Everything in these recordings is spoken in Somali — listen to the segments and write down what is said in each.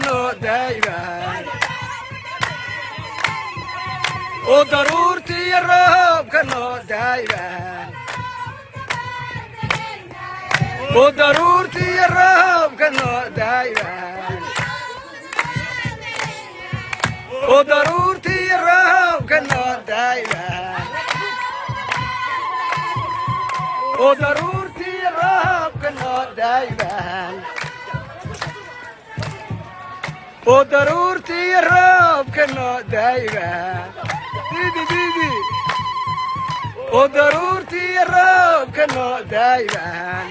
noo daayban, oo daruurtiiyo roobka noo daayban, oo daruurtiiyo roobka noo daayban, oo daruurtiiyo roobka noo daayban, oo daruurtiiyo roobka noo daayban, oo daruurtiiyo roobka noo daayban, didi didi, oo daruurtiiyo roobka noo daayban,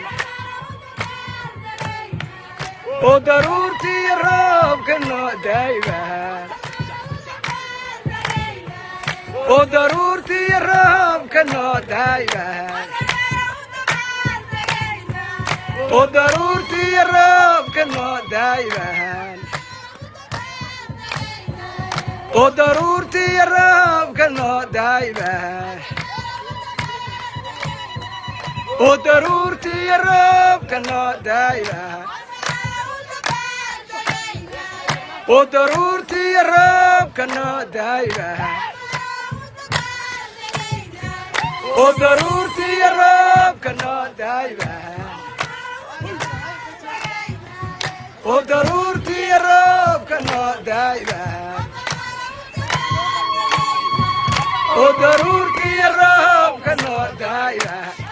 oo daruurtiiyo roobka noo daayban, oo daruurtiiyo roobka noo daayban, oo daruurtiiyo roobka noo daayban, oo daruurtiiyo roobka noo daayban, oo daruurtiiyo roobka noo daayban, oo daruurtiiyo roobka noo daayban, oo daruurtiiyo roobka noo daayban, oo daruurtiiyo roobka noo daayban, oo daruurtiiyo roobka noo daayban.